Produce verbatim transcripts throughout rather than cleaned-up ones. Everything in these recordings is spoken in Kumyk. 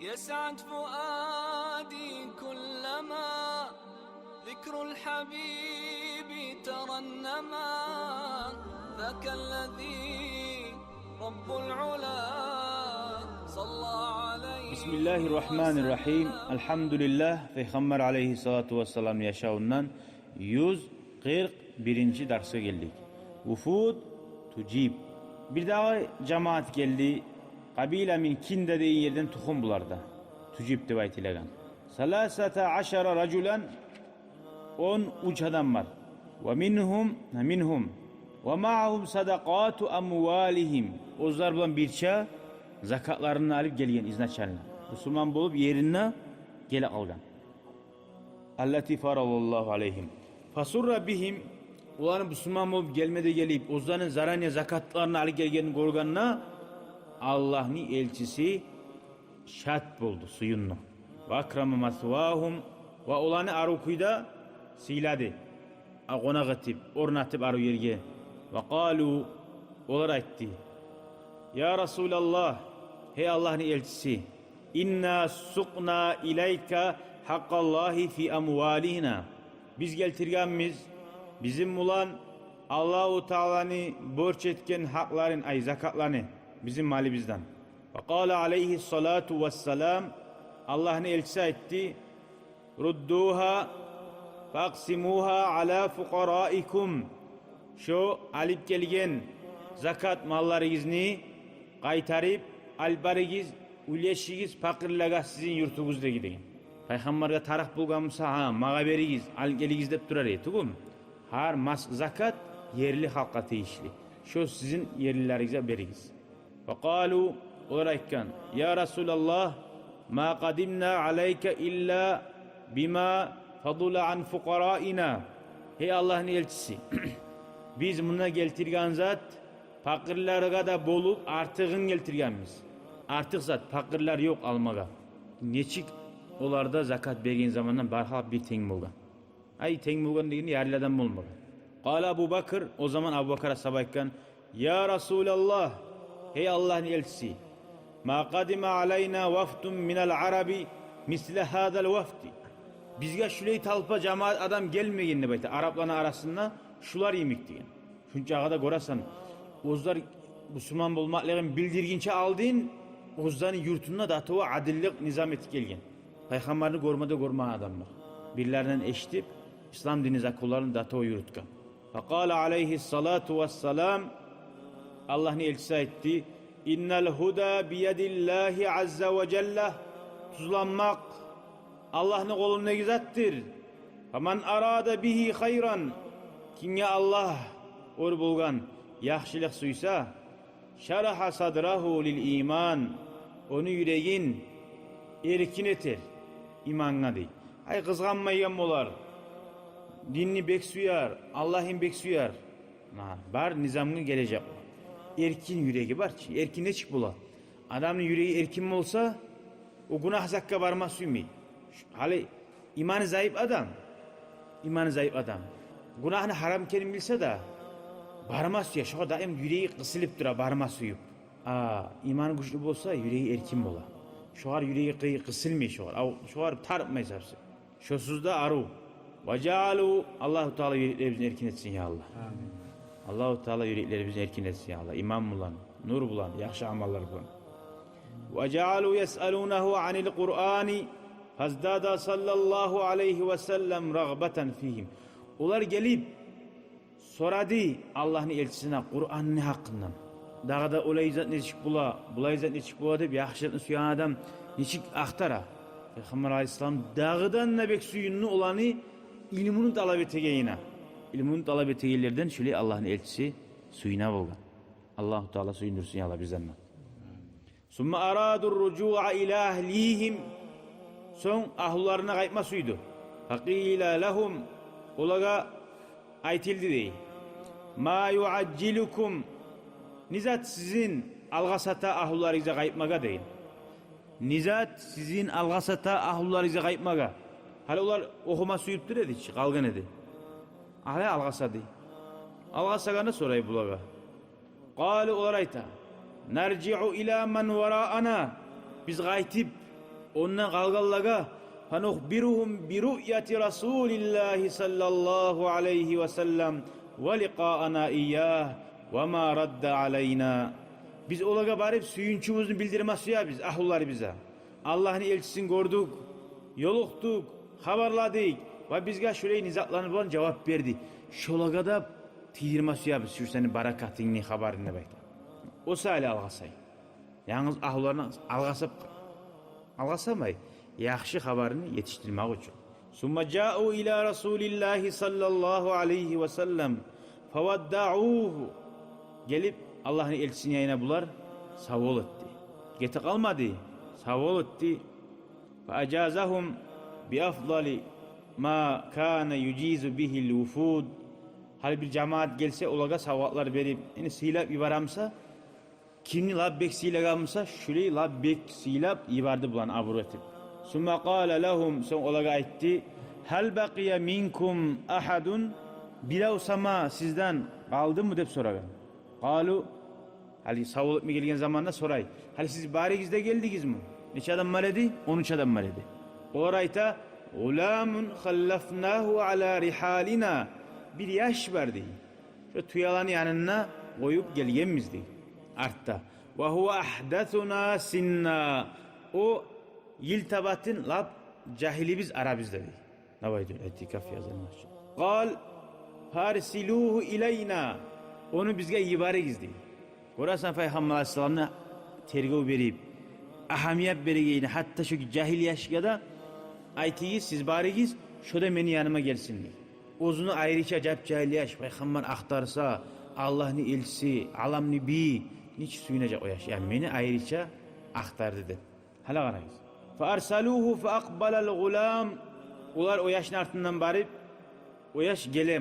يسعد فؤادي كلما ذكر الحبيب ترنما، ذاك الذي رب العلا صلى عليه. بسم الله الرحمن الرحيم. الحمد لله. Пайхаммар алейгьиссалату вассаламны яшавундан юз къыркъ биринчи дарсгъа гелдик. Вуфуд тужиб. Бирдагъы жамаат гелди. Къабила мин Кинда деген ерден тухум булар да. Тужиб деп айтылагъан. Саласата ашара ражулан, он уьч адам бар. Ва мингьум, ва мингьум. Ва маъагьум садакъату амвалигьим. Оьзлер булан бирче закатларын алып гелген изначально. Бусурман болуп ерине геле къалгъан. Аллати фарадаллагьу алайгьим. Фасурра бигьим. Оланы бусурман болуп гелме де гелип, оьзлени заранее закатларын алып гелгенин гёргенде, Аллагьны элчиси шат болду, сююндю. Ва акрама масвагьум. Ва оланы арив кюйде сыйлады. А, къонакъ этип, орнатып арив ерге. Ва къалу, олар айтды: «Я Расулаллагь, гьей Аллагьны элчиси, инна сукъна илайка хакъкъаллагьи фи амвалина». Биз гелтиргенбиз бизин булан Аллагьу Тааланы борч этген гьакъларын, ай, закатланы бизин малыбыздан. Ва къала алайгьиссалату вассалам, Аллагьны элчиси айтды: «Руддугьа факъсимугьа ала фукъараикум». Шо алып гелген закат малларыгъызны къайтарып алып барыгъыз, уьлешигиз пакъырлагъа сизин юртугъуздагъы деген. Пайхаммаргъа тарыкъ болгъан буса, гьа, магъа беригиз, алып гелигиз деп турар эди тюгюлмю? Гьар мас-, закат ерли халкъгъа тийишли. Шо сизин ерлилеригизге беригиз. Ва къалу, олар айтгъан: «Я Расулаллагь, ма къадимна алайка илла бима фадула ан фукъараина». Гьей Аллагьны элчиси, биз мунда гелтирген зат пакъырларгъа да болуп артыгъын гелтиргенбиз. Артыкъ зат, пакъырлар ёкъ алмагъа. Нечик олар да закат берген заманда бар халкъ бир тенг болгъан. Ай, тенг болгъан дегенде, ярлы адам болмагъан. Къала Абу Бакр, о заман Абу Бакр асгьаба айтгъан: «Я Расулаллагь, гьей Аллагьны элчиси, ма къадима алайна вафдун минал араби мисла гьазал вафди». Бизге шулай толпа, жамаат адам гелмеген деп айта, арапланы арасында шулар йимик деген. Шунчагъа да гёресен, оьзлер бусурман болмакълыгъын билдиргинче алдын, оьзлени юртунда датова адиллик низам этип гелген. Пайхаммарны гёрме де гёрмеген адамлар. Бирлеринден эшитип, ислам дини законларын датова юрютген. Факъала алайгьиссалату вассалам, Аллагьны элчиси айтды: «Иннал гьуда биядиллагьи азза ва жалла». Тюзленмек Аллагьны къолундагъы затдыр. «Фаман арада бигьи хайран». Кимге Аллагь оьр болгъан яхшылыкъ сюйсе, «шарагьа садрагьу лил иман». Ону юрегин эркин этер имангъа, дей. Ай, къызгъанмайгъан болар. Динни бек сюер, Аллагьын бек сюер. Ма, бар низамгъа гележек о. Эркин юреги бар чы. Эркин нечик бола? Адамны юреги эркин болса, о гюнагь затгъа барма сюймей. Ш-, гьали иманы заип адам, иманы заип адам гюнагьны гьарам экенин билсе де, барма сюе, шогъар даим юреги къысылып тура, барма сюйюп. А иманы гючлю болса, юреги эркин бола. Шогъар юреги къы-, къысылмай шогъар. Ав, шогъар тарыкъмай сапсы. Шосуз да арив. Ва жаалу, Аллагьу Таала юреклерибизни эркин этсин, я Аллагь. Амин. Аллагьу Таала юреклерибизни эркин этсин, я Аллагь. Иман булан, нур булан, яхшы амаллар булан. Ва жаалу ясалунагьу анил Къуръани, фаздада саллаллагьу алайгьи ва саллам рагъбатан фигьим. Олар гелип сорады Аллагьны элчисине Къуръанны гьакъындан. Дагъы да олай зат нечик бола, булай зат нечик бола деп, яхшы затны сюеген адам нечик ахтара. Пайхаммар алайгьиссалам дагъыдан да бек сююндю оланы илмуну талап этегенине. Илмуну талап этегенлерден шулай Аллагьны элчиси сююне болгъан. Аллагьу Таала сююндюрсюн, я Аллагь, бизин де. Сумма араду рружуа ила агьлигьим. Сонг агьлуларына къайтма сюйдю. Факъила лагьум. Олагъа айтылды, дей: «Ма юажжилукум». Не зат сизин алгъасата агьлуларыгъызгъа къайтмагъа, деген. Не зат сизин алгъасата агьлуларыгъызгъа къайтмагъа? Гьали олар охума сююп тура эди чи, къалгъан эди. Гьали алгъасады. Алгъасагъанда сорай булагъа. Къалу, олар айта: «Наржиу ила ман вараана». Биз къайтып, Ондан къалгъанлагъа: «Фанухбиругьум бируъяти Расулиллагьи саллаллагьу алайгьи ва саллам ва ликъаана ийягь ва ма радда алайна». Биз олагъа барып, сююнчюбюзню билдирме сюебиз агьлуларыбызгъа. Аллагьны элчисин гёрдюк, ёлукъдукъ, хабарладыкъ ва бизге шулай затланы булан жавап берди. Шолагъа да тийдирме сюебиз шу сени баракатынгны хабарын деп айта. О саялы алгъасай. Янгыз агьлуларына алгъасап, алгъасамай, яхшы хабарны етишдирмек учун. Сумма жау ила Расулиллагьи саллаллагьу алайгьи ва саллам фаваддаугьу. Гелип, Аллагьны элчисини янына булар савбол этди. Гете къалмады, савбол этди. Фаажазагьум биафдали ма кана южизу бигьил вуфуд. Гьали бир жамаат гелсе, олагъа савгъатлар берип, яни сыйлап йибере буса, кимни лап бек сыйлагъан буса, шулай лап бек сыйлап йиберди буланы абур этип. Сумма къала лагьум, сонг олагъа айтды: «Гьал бакъия минкум агьадун?» Бирев сама сизден къалдымы деп сорагъан. Къалу, гьали савбол этме гелген заманда сорай: «Гьали сиз барыгъыз да гелдигизми?» Нече адам бар эди? Он уьч адам бар эди. Олар айта: «Гъуламун халлафнагьу ала ригьалина». Бир яш бар дей. Шо тюелени янында къоюп гелгенбиз дей. Артда. «Ва гьува агьдасуна синна». О йыл табатын лап жагьилибиз арабызда дей. Навайтул иътикаф фи гьазал масжид. Къал: «Фарсилугьу илайна». Ону бизге йиберигиз дей. Гёресен, Пайхаммар алайгьиссаламны тергев берип, агьамият берегени, гьатта шо жагьил яшгъа да айтыгъыз, сиз барыгъыз, шо да мени яныма гелсин дей. Оьзюню айрыча жап-жагьил яш, Пайхаммар ахтарса, Аллагьны элчиси, аламны бийи, нечик сююнежек о яш. Я, мени айрыча ахтарды деп. Гьали къарагъыз. Фаарсалугьу фаакъбалал гъулам. Олар о яшны артындан барып, о яш геле.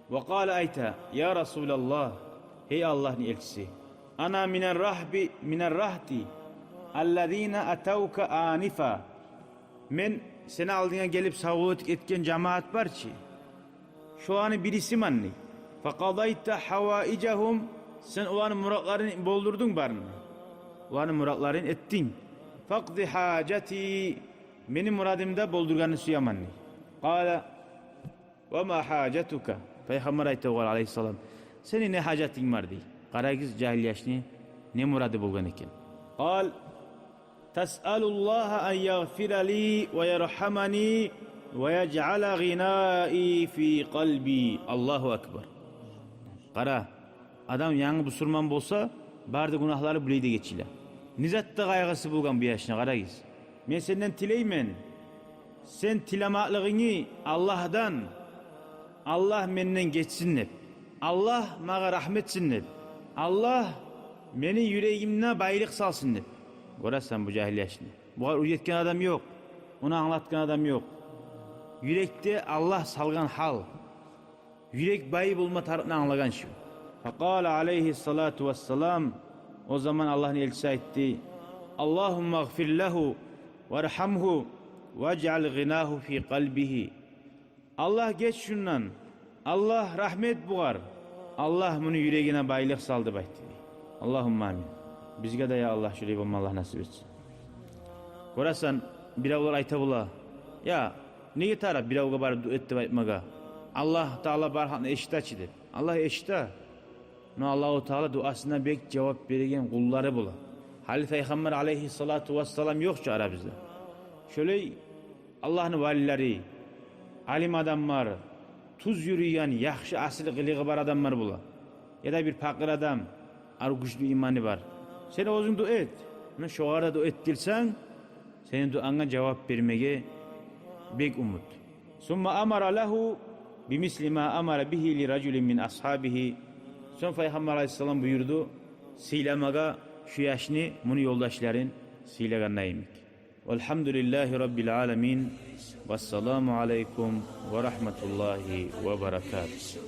Ва къала, айта: «Я Расулаллагь, гьей Аллагьны элчиси, ана минар рагьби, минар рагьти аллазина атавка анифа». Мен сени алдынга гелип савбол этип гетген жамаат бар чы, шоланы бирисимен дей. Факъадайта гьаваижагьум, сен оланы муратларын болдурдунг барын. Оланы муратларын этдинг. Факъди гьажати, мени мурадымны да болдургъанны сюемен дей. Къала: «Ва ма гьажатука?» Пайхаммар айта огъар алайгьиссалам: «Сени не гьажатынг бар?» дей. Къарагъыз, жагьил яшны не мурады болгъан экен. Къал: «Тасъалуллагьа ан ягъфира ли ва яргьамани ва яжъала гъинаи фи къалби». Аллагьу акбар. Къара, адам янгы бусурман болса, бары да гюнагьлары булай да гечиле. Не затда къайгъысы болгъан бу яшны, къарагъыз. Мен сенден тилеймен, сен тилемеклигингни Аллагьдан, Аллагь менден гечсин деп, Аллагь магъа рагьму этсин деп, Аллагь мени юрегимде байлыкъ салсын деп. Гёресен бу жагьил яшны. Бугъар уьйретген адам ёкъ, ону англатгъан адам ёкъ. Юрекде Аллагь салгъан гьал. Юрек бай болма тарыкъны англагъан шу. Факъала алайгьиссалату вассалам, о заман Аллагьны элчиси айтды: «Аллагьумма гъфир лагьу варгьамгьу важъал гъинагьу фи къалбигьи». Аллагь, геч шундан, Аллагь, рагьму эт бугъар, Аллагь муну юрегине байлыкъ сал деп айтды дей. Аллагьумма амин. Бизге де, я Аллагь, шулай болма Аллагь насип этсин. Гёресен, биревлер айта бола: «Я, неге тарыкъ биревге барып дуа эт деп айтмагъа? Аллагь Таала бар гьалны эшите чи», – деп. Аллагь эшите. Но Аллагьу Таала дуасына бек жавап береген къуллары бола. Гьали Пайхаммар алайгьиссалату вассалам ёкъ чу арабызда. Шолай Аллагьны валилери, алим адамлар, тюз юрюйген, яхшы асил къылыгъы бар адамлар бола. Яда бир пакъыр адам, ар гючлю иманы бар. Сен оьзюнг дуа эт. Муна шогъар да дуа этдирсенг, сени дуанга жавап бермеге бек умут. Сумма амара лагьу бимисли ма амара бигьи ли ражулин мин асгьабигьи. Сонг Пайхаммар алайгьиссалам буюрду сыйламагъа шу яшны, муну ёлдашларын сыйлагъанда йимик. Валгьамдулиллагьи раббил аламин. Вассаламу алайкум ва рагьматуллагьи ва баракатугь.